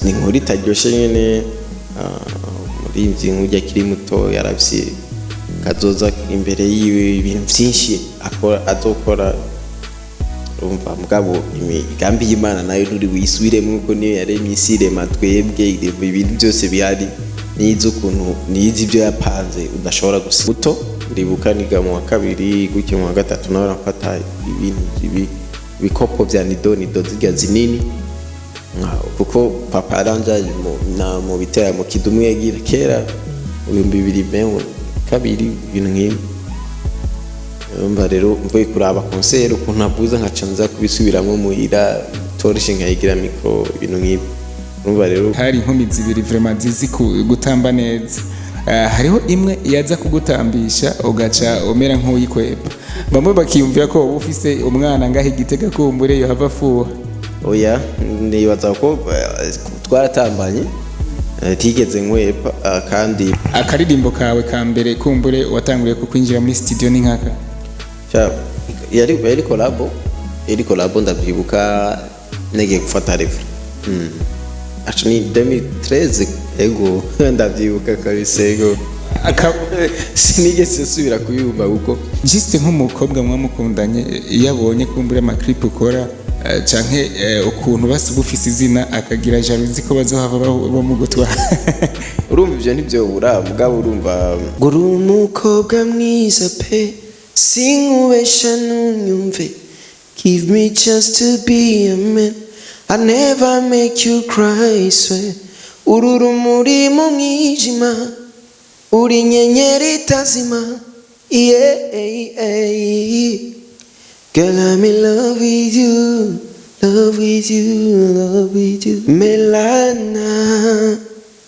ni inkuru itaryoshe nyene umuririmbyi nk'urya akiri muto yaravye kazoza imbere yiwe ibintu vyinshi azokora urumva mugabo imigambi y'Imana nayo nturi wisubiremwo uko niyo yaremye isi irema twebwe ibintu byose bihari nizi ukuntu nizi ibyo yapanze udashobora gusiga muto ndibuka niga mu wa kabiri gutyo mu wa gatatu nawe nafata ibintu bikopo vya nido zirya zinini kuko papa aranje mu bitera mu kidumwe yagira kera 2022 ibintu nk'ibi umva rero mvuye kuraba concert ukuntu abuza nkacanza kubisubiramwo muhira torishe nkayigira micro ibintu nk'ibi umva rero hari inkumi zibiri vraiment zizi gutamba neza. Hariho imwe yaza kugutambisha ugaca umera nk'uyikweba bamwe bakiyumvira ko uba ufise umwana ngaho Igitega kumbure yo hava fuha. Oya nibaza ko twaratambanye tigeze nkwepa kandi akaririmbo kawe ka mbere kumbure watanguriye ku kwinjira muri studio ni nkaka yari collabo ndabyibuka nege gufata rev actually 2013 ego ndabyibuka kabisa ego sinigeze subira kuyumva kuko juste nk'umukobwa mwamukundanye yabonye kumbure ama clip ukora canke ukuntu basubufise izina akagira jalousie ko bazohava bamugotwa urumva ivyo nivyo mugabo urumva guru umukobwa mwiza pe sinkubesha nunyumve give me chance to be a man I never make you cry swear ururumuri mu mwijima uri nyenyeri tazima girl I'm in love with you, love with you, love with you. Melana,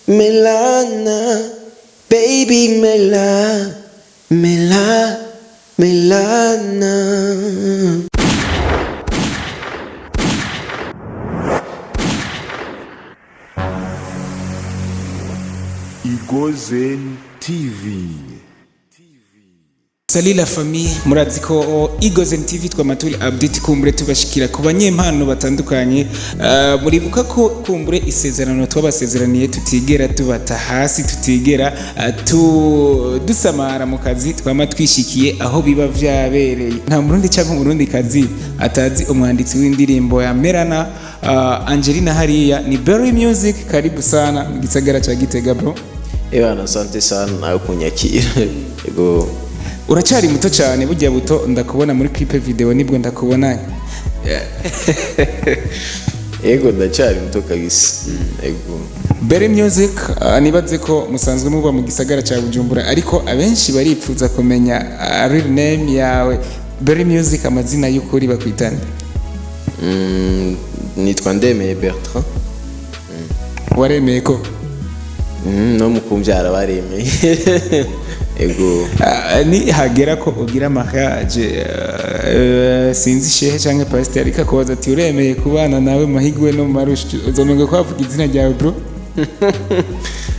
Melana, baby Melana. Igozen TV. Salut la famille, murazi ko Igozen TV twamaturi update kumbure tubashikira ku banyempano batandukanye muribuka ko kumbure isezerano twabasezeraniye tutigera tubata hasi tutigera dusamara mu kazi twama twishikiye aho biba vyabereye nta murundi cyangwa umurundi kazi atazi umwanditsi w'indirimbo ya Melana Angelina hariya ni Berry Music. Karibu sana mu gisagara ca Gitega bro. Ebana asante sana nayo kunyakira ego uracari muto cyane burya buto ndakubona muri clip video nibwo ndakubonanye ego ndacari muto kabisa ego Berry Music nibaze ko musanzwe muba mu gisagara ca Bujumbura ariko abenshi baripfuza kumenya real name yawe Berry Music amazina y'ukuri bakwitana nitwa Ndemeye Bertrand waremeye ko no mukumbyara baremeye ego ni hagera ko ugira mariage sinzi shehe canke pastor ariko akoza ati uremeye kubana nawe mahigwe no marushu uzomenga ko avuga izina ryawe bro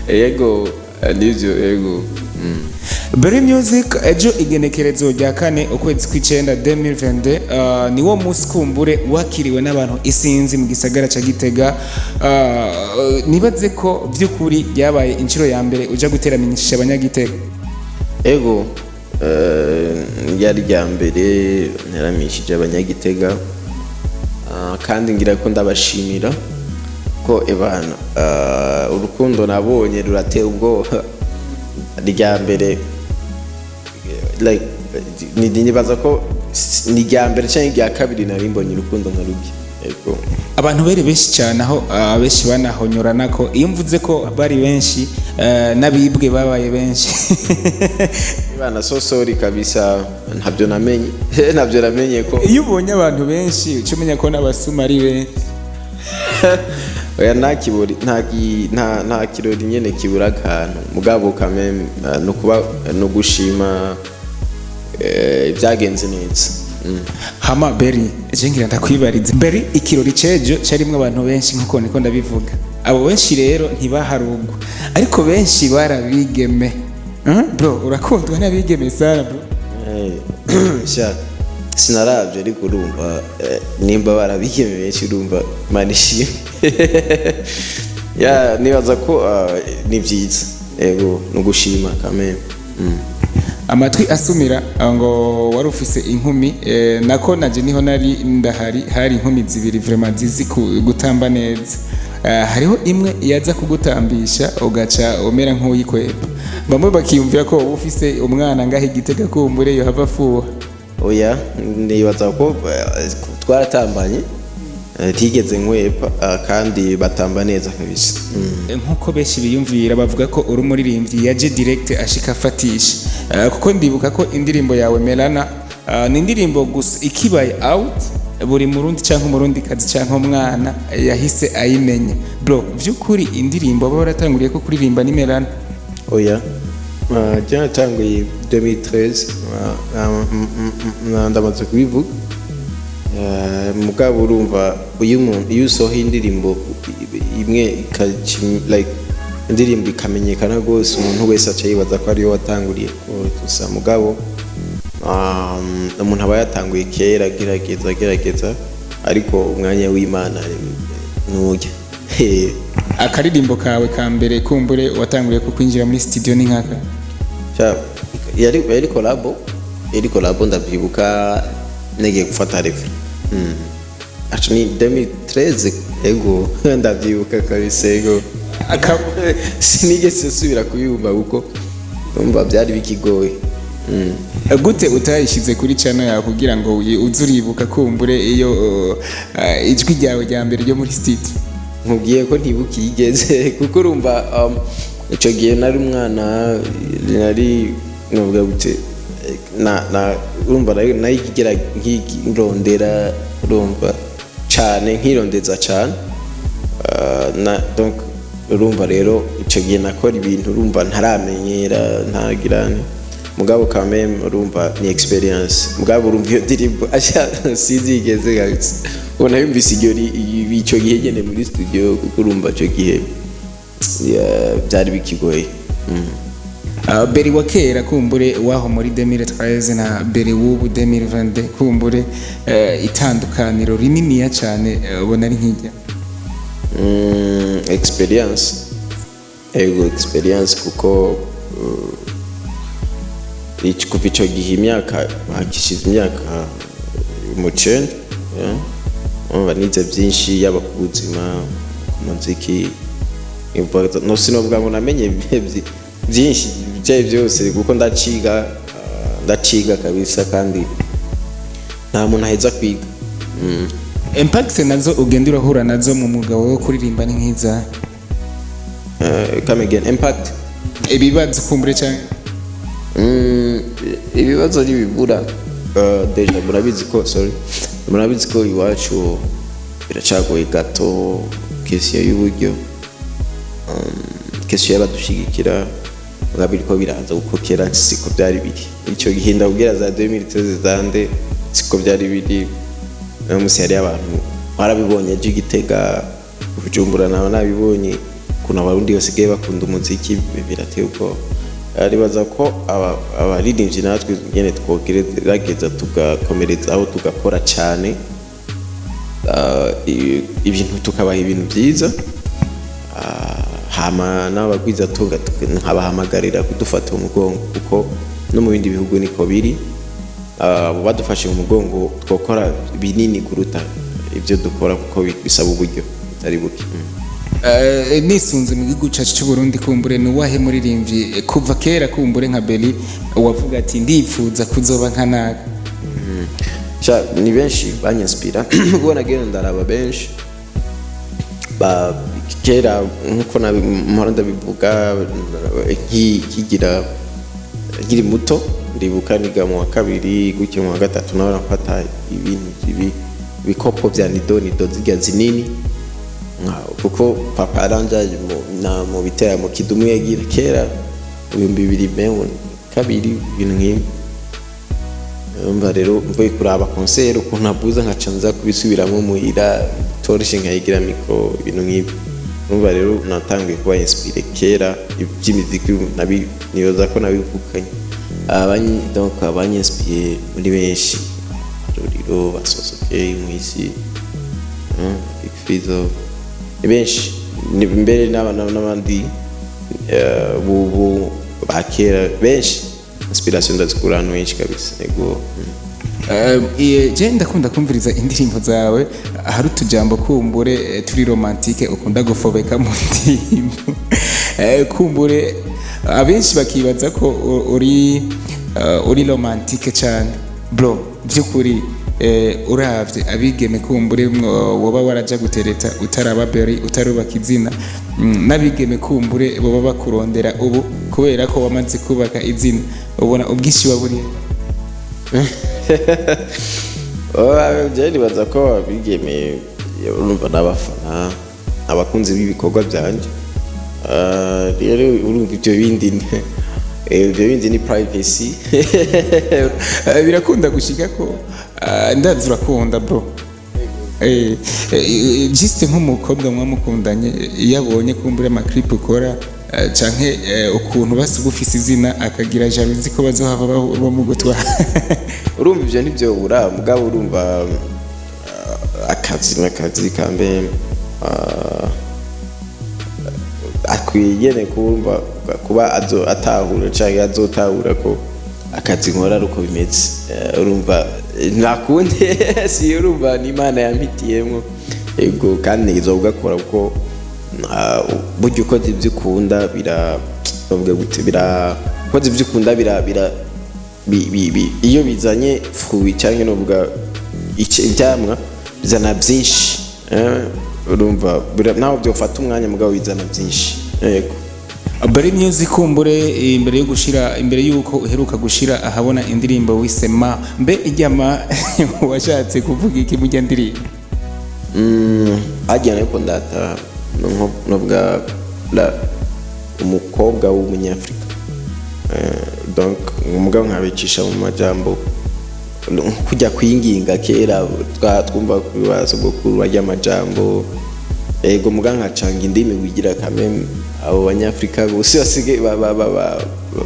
ego nivyo ego Berry Music ejo igenekerezo rya 4 ukwezi kw'icenda 2022 niwo musi kumbure wakiriwe n'abantu isinzi mu gisagara ca Gitega nibaze ko vy'ukuri yabaye inshuro ya mbere uja guteramisha abanyagitega ego yari rya mbere neramishije abanyagitega kandi ngira ko ndabashimira ko ebana urukundo nabonye rurateye ubwoba rya mbere like nibaza ko ni rya mbere cyangwa rya kabiri narimbonye urukundo nka rugi ego abantu bari benshi cyane aho abeshi banahonyorana ko iyo mvuze ko bari benshi nabibwe babaye benshi bana sorry kabisa ntabyo namenye ko iyo ubonye abantu benshi ucumenya ko n'abasuma ari benshi oya nta kirori nyene kibura akantu mugabo kameme no gushima byagenze neza hama Berry je ngira ndakwibariza Berry ikirori cejo carimwe abantu benshi nkuko niko ndabivuga abo benshi rero ntibaharugwa ariko benshi barabigeme bro urakundwa n'abigeme sana bro sinaravye ariko urumva nimba barabigeme benshi urumva manishimye ya nibaza ko ni byiza ego no gushima kameme. Amatwi asumira ngo wari ufise inkumi nako naje niho nari ndahari hari inkumi zibiri vraiment zizi gutamba neza. Hariho imwe yaza kugutambisha ugaca umera nk'uyikweba, bamwe bakiyumvira ko uba ufise umwana ngaho Igitega kumbure yo hava fuha. Oya nibaza ko twaratambanye tigeze nkwepa kandi batamba neza kabisa. Nkuko benshi biyumvira bavuga ko uri umuririmbyi yaje direct ashika afatisha, kuko ndibuka ko indirimbo yawe Melana ni indirimbo gusa ikibaye out buri murundi canke umurundi kazi canke umwana yahise ayimenya. Bro vyukuri indirimbo baba baratanguriye ko kuririmba ni Melana? Oya jana tanguye 2013 ndamaze kubivuga. Mugabo urumva uyu muntu iyo usohoye indirimbo imwe like indirimbo ikamenyekana gose umuntu wese aca yibaza ko ariyo watanguriye gusa mugabo umuntu aba yatanguye kera gerageza ariko umwanya w'Imana nujya. Akaririmbo kawe ka mbere kumbure watanguriye ko kwinjira muri studio ni nkaka? Yari collabo ndabyibuka nege gufata refi. Actually 2013 ego ndabyibuka kabisa ego sinigeze subira kuyumva kuko umva byari bikigoye. Gute utayishize kuri channel yawe kugira ngo uzuribuka kumbure iyo ijwi ryawe rya mbere ryo muri studio? Nkubwiye ko ntibukigeze kuko urumva ico gihe nari umwana nari novuga gute urumva nayigira nk'irondera urumva cyane nkirondeza cyane donc urumva rero ico gihe nakora ibintu urumva ntaramenyera ntagirane mugabo quand même urumva ni experience mugabo urumva iyo ndirimbo asha sizigeze gutse ubona yumvise ico gihe nyene muri studio kuko urumva ico gihe byari bikigoye. Beri wa kera kumbure waho muri 2013 na beri w'ubu 2022 kumbure itandukaniro rininiya cyane ubona ari nkijya? Experience kuko kuva ico gihe imyaka hakishize imyaka umucenda nize byinshi yaba ku buzima ku muziki no sinovuga ngo namenye byinshi byose kuko ndaciga kabisa kandi nta muntu aheza kwiga. Impact nazo ugenda urahura nazo mu mugabo wo kuririmba ni nkiza? Come again, impact ibibazo kumbure cyane? Ibibazo n'ibibura deja murabizi ko iwacu biracagoye gato kesiyo y'uburyo kesiyo y'abadushigikira ngabiri ko biraza gukokera siko byari biri icyo gihe ndabwira za 2013 zande siko byari biri musi hari abantu barabibonye Gitega Bujumbura nawe nabibonye kuna abarundi basigaye bakunda umuziki birateye uko aribaza ko abaririmbyi natwe nyene twogerageza tugakomereza aho tugakora cyane ibintu tukabaha ibintu byiza hama n'abagwiza tunga nkabahamagarira kudufata umugongo kuko no mu bindi bihugu niko biri badufashe umugongo twokora binini kuruta ibyo dukora kuko bisaba uburyo bitari buke. Nisunze mu gihugu cyacu cy'u Burundi kumbure nuwahe muririmbyi kuva kera kumbure nka Beli wavuga ati ndipfuza kuzoba nka naga? Ni benshi banyaspira ubona genda ndaraba benshi kera nkuko mpora ndabivuga kigira nkiri muto ndibuka niga mu wa kabiri gutyo mu wa gatatu nawe nafata ibintu bikopo bya nido zirya zinini kuko papa aranje mu bitera mu kidumu yagira kera 2022 ibintu nk'ibi umva rero mvuye kuraba concert ukuntu abuza nkacanza kubisubiramo muhira torishe nkayigira mikro ibintu nk'ibi umva rero natangiye kuba inspire kera iby'imiziki niyoza ko nabivukanye donc abaninspire muri benshi rero basosoke mwisi ikfizo benshi mbere n'abandi bubu bakera benshi inspiration ndazikura ahantu henshi kabisa ego. Je ndakunda kumviriza indirimbo zawe hari utujambo kumbure turi romantike ukunda gufobeka mu ndirimbo kumbure abenshi bakibaza ko uri romantike cyane bro byukuri. Uravye abigeme kumbure woba waraja gutereta utaraba beri utarubaka izina n'abigeme kumbure boba bakurondera ubu kubera ko wamaze kubaka izina ubona ubwishi waburiye. Jeni baza ko abigeme urumva n'abafana abakunzi b'ibikorwa byanje rero urumva ibyo bindi ni privacy. Birakunda gushika ko ndazi urakunda bro. Juste nk'umukobwa mwamukundanye yabonye kumbura ama-clip ukora canke ukuntu basugufise izina akagira jalousie ko bazohava bamugutwara. Urumva ivyo nivyo bura mugabo urumva akazi kambe akwiye kumva kuba atahura canke azotahura ko akazi nkora ruko bimeze. Urumva nakunde si urumva ni Imana yampitiyemo ego kandi izogakora uko buryo uko zivyukunda bavuga gute ko zivyukunda iyo bizanye fruit canke novuga ivyamwa bizana byinshi urumva naho byofata umwanya mugabo bizana byinshi yego. Bari music kumbure imbere yuko uheruka gushira ahabona indirimbo wisema mbe ijyama washatse kuvuga iki mujya ndirimbo ajyana ko ndata novuga umukobwa w'umunyafrika donc umugabo nkabicisha mu majambo kujya kwinginga kera twumva kubibazo gukuru bajya amajambo ego muganga canga indimi wigira kameme abo banyafrika bose basige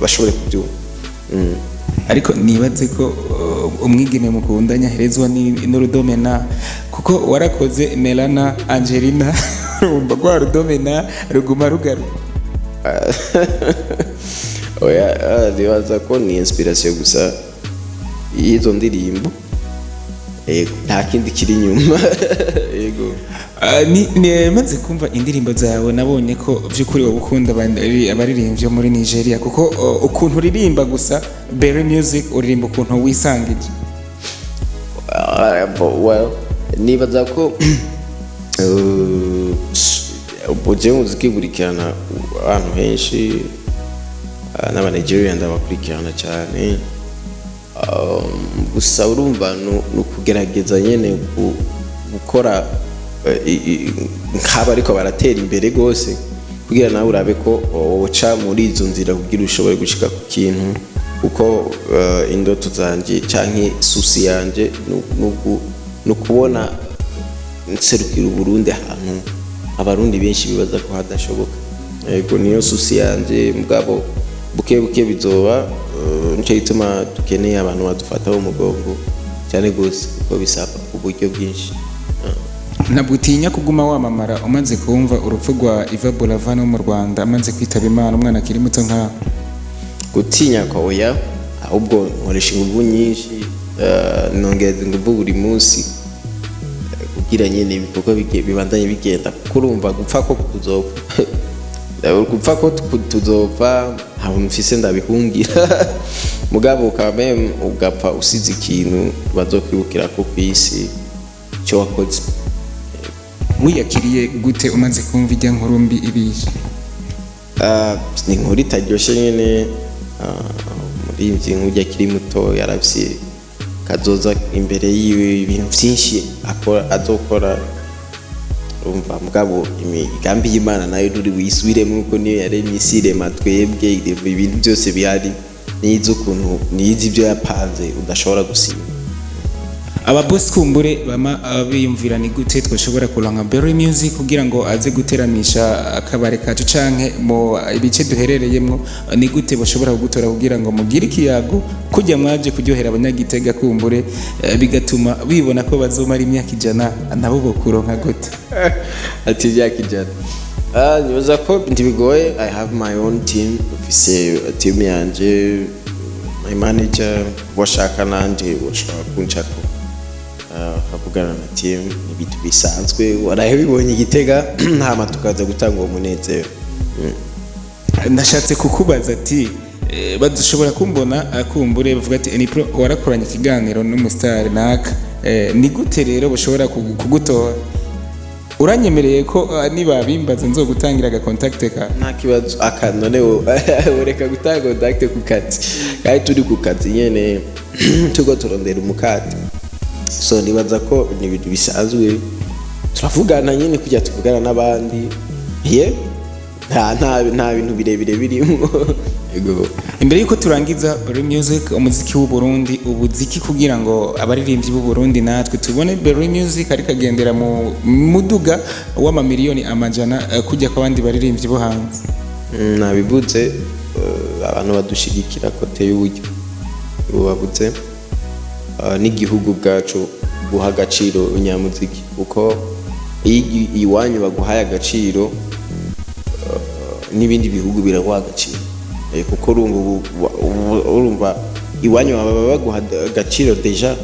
bashobore kubyumva. Ariko nibaze ko umwigeme mukundanya herezwa n'urudomena kuko warakoze Melana Angelina urumva kwa rudomena ruguma rugaru. Oya dibaza ko ni inspiration gusa izo ndirimbo nta kindi kiri nyuma yego. Maze kumva indirimbo zawe nabonye ko by'ukuri wabukunda abaririmbyi muri Nigeria kuko ukuntu uririmba gusa Berry Music uririmba ukuntu wisangije. Well nibaza ko ubuje muziki burikirana ahantu henshi n'aba Nigeria ndabakurikirana cyane gusa urumva no kugerageza nyene gukora nk'aba ariko baratera imbere gose kugira nawe urabe ko woca muri izo nzira kugira ushobore gushika ku kintu kuko indoto zanje canke susi yanje no kubona nserukira Burundi ahantu abarundi benshi bibaza ko hadashoboka yego niyo susi yanje mugabo buke bizoba nicyo gituma dukeneye abantu badufataho umugongo cyane gose kuko bisaba uburyo bwinshi. Ntabwo utinya kuguma wamamara umaze kumva urupfu rwa Iva Bolavano mu Rwanda amaze kwitaba Imana umwana akiri muto nka gutinya kwa oya ahubwo nkoresha ingufu nyinshi nongeza ingufu buri munsi kugira nyene ibikorwa bibandanye bigenda kurumva gupfa ko tuzopfa ntabwo mfise ndabihungira mugabo kameme ugapfa usize ikintu bazokwibukira ko kwisi cyo wakoze. Wiyakiriye gute umaze kumva ijya nkuru mbi ibije? Ni inkuru itaryoshe nyene muri imvye nk'ujya kiri muto yaravye kazoza imbere yiwe ibintu byinshi azokora urumva mugabo imigambi y'Imana nayo ruri wisubiremo uko niyo yaremye isirema twebwe ibintu byose bihari nizo ukuntu nizi ibyo yapanze udashobora gusiba. aba boss kumbure bama biyumvira ni gute twashobora kuronka Berry Music kugira ngo aze guteramisha akabare kacu canke mu ibice duherereyemo ni gute bashobora kugutora kugira ngo mugire ikiyago kujya mwaje kuryohera abanyagitega kumbure bigatuma bibona ko bazomara imyaka 100 nabo bokuronka gute ati imyaka 100 nibaza ko ndibigoye. I have my own team, ofise team yanje, my manager washaka nanje washaka kunchako akavugana na team ibintu bisanzwe waraye bibonye Gitega ntama tukaza gutanga uwo munezero. Ndashatse kukubaza ati badushobora kumbona akumbure bavuga ati ni pro warakoranye ikiganiro n'umustar naka ni gute rero bashobora kugutora? Uranyemereye ko niba bimbaza nzogutangira aga contact ka? Nta kibazo akanone ureka gutanga contact ku kazi kandi turi ku kazi nyene tugo turondera umukati. So nibaza ko ni ibintu bisanzwe turavugana nyene kujya tuvugana n'abandi nta bintu birebire birimo. Ego imbere yuko turangiza Berry Music umuziki w'u Burundi ubuziki kugira ngo abaririmbyi b'u Burundi natwe tubone Berry Music ari kagendera mu muduga w'amamiliyoni amajana kujya kwabandi baririmbyi bo hanze. Nabivuze abantu badushigikira kote y'uburyo bubabutse n'igihugu bwacu guha agaciro unyamuziki uko iwanyu baguhaye agaciro n'ibindi bihugu biraguha agaciro kuko urumva iwanyu baba baguha agaciro deja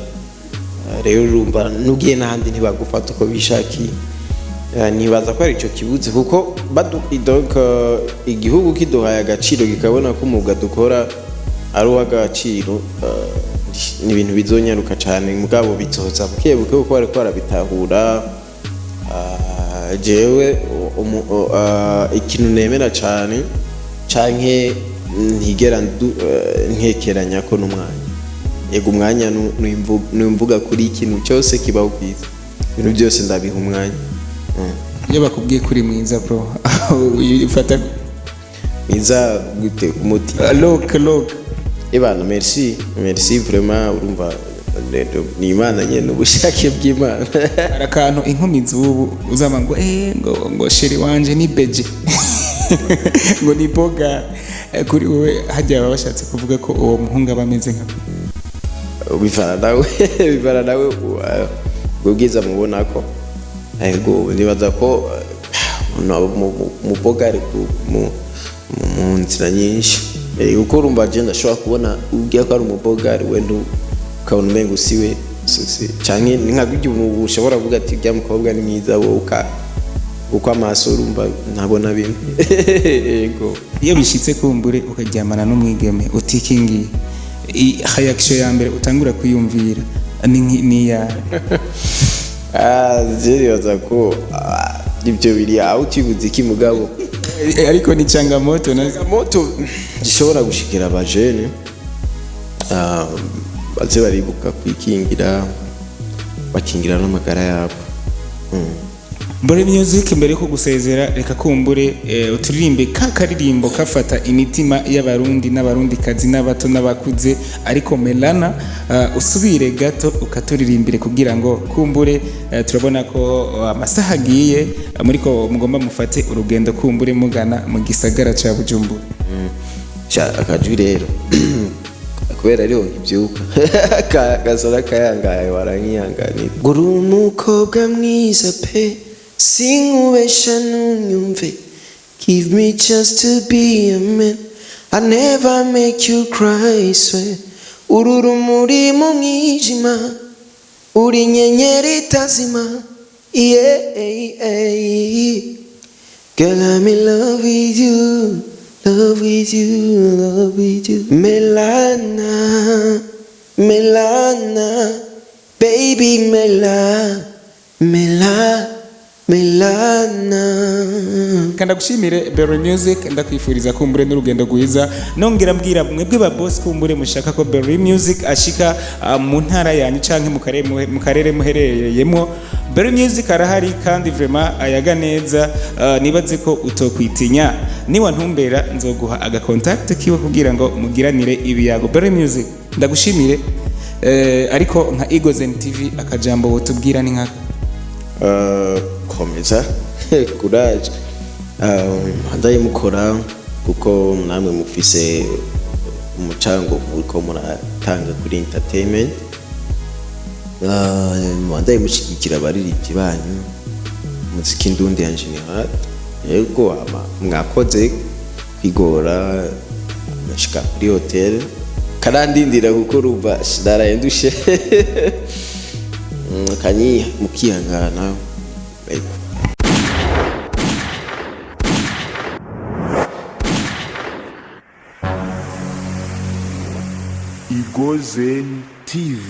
rero urumva nugiye n'ahandi ntibagufata uko bishakiye. Nibaza ko ari ico kibuze kuko igihugu kiduhaye agaciro kikabona ko umwuga dukora ari uw'agaciro ni ibintu bizonyaruka cyane mugabo bitoza buke kuko bari barabitahura. Jewe ikintu nemera cyane canke ntigera nkekeranya ko n'umwanya yego umwanya n'imvuga kuri ikintu cyose kibaho kwiza ibintu byose ndabiha umwanya. Iyo bakubwiye kuri mwiza bro ufata mwiza gute umuti look ebana merci vraiment urumva ni Imana nyene ubushake bw'Imana. Arakantu inkumi zubu uzama ngo ngo sheri wanje ni beje ngo ni boga kuri wowe hajya babashatse kuvuga ko uwo muhunga bameze nka bivana nawe ubwiza mubona ko ego nibaza ko mu boga ari mu nzira nyinshi uko urumva je ndashobora kubona ubwiye ko ari umuboga ari wenda ukabona umengo usiwe canke nkabijya ushobora kuvuga ati bya mukobwa ni mwiza wowe uko amaso urumva ntabona bimwe. Ego iyo bishitse kumbure ukaryamana n'umwigeme utikingiye reaction ya mbere utangura kuyumvira ni ya zeriyoza ko ibyo biri out y'ubuziki mugabo ariko ni changamoto gishobora gushikira abajene baze baribuka kwikingira bakingira n'amagara yabo. Berry Music mbere ko gusezera reka kumbure uturirimbe karirimbo kafata imitima y'abarundi n'abarundi kazi n'abato n'abakuze ariko Melana usubire gato ukaturirimbire kugira ngo kumbure turabona ko amasaha agiye muriko mugomba mufate urugendo kumbure mugana mu gisagara ca Bujumbura. Akajwi rero kubera rero nkibyuka gasora kayangaye waranyihanganira guri umukobwa mwiza pe sinkubesha nunyumve give me chance to be a man I never make you cry swear uru rumuri mu mwijima uri nyenyeri itazima girl I'm in love with you. Love with you, Melana, baby Melana. Kanda gushimire Berry Music ndakwifuriza kumbure n'urugendo gwiza nongera mbwira mwebwe ba boss kumbure mushaka ko Berry Music ashika mu ntara yanyu canke mu karere muherereyemo Berry Music arahari kandi vraiment ayaga neza. Nibaze ko utokwitinya niwa ntumbera nzoguha aga contact kiwe kugira ngo mugiranire ibiyago. Berry Music ndagushimire ariko nka Igozen TV akajambo wotubwira ni nka komeza courage handaye mukora kuko namwe mufise umucango muriko muratanga kuri entertainment handaye mushigikira abaririmbyi banyu muziki ndundi en general yego mwakoze kwigora nashika kuri hotel karandindira kuko ruba ndarayendushe kanyi mukihangana Igozen TV.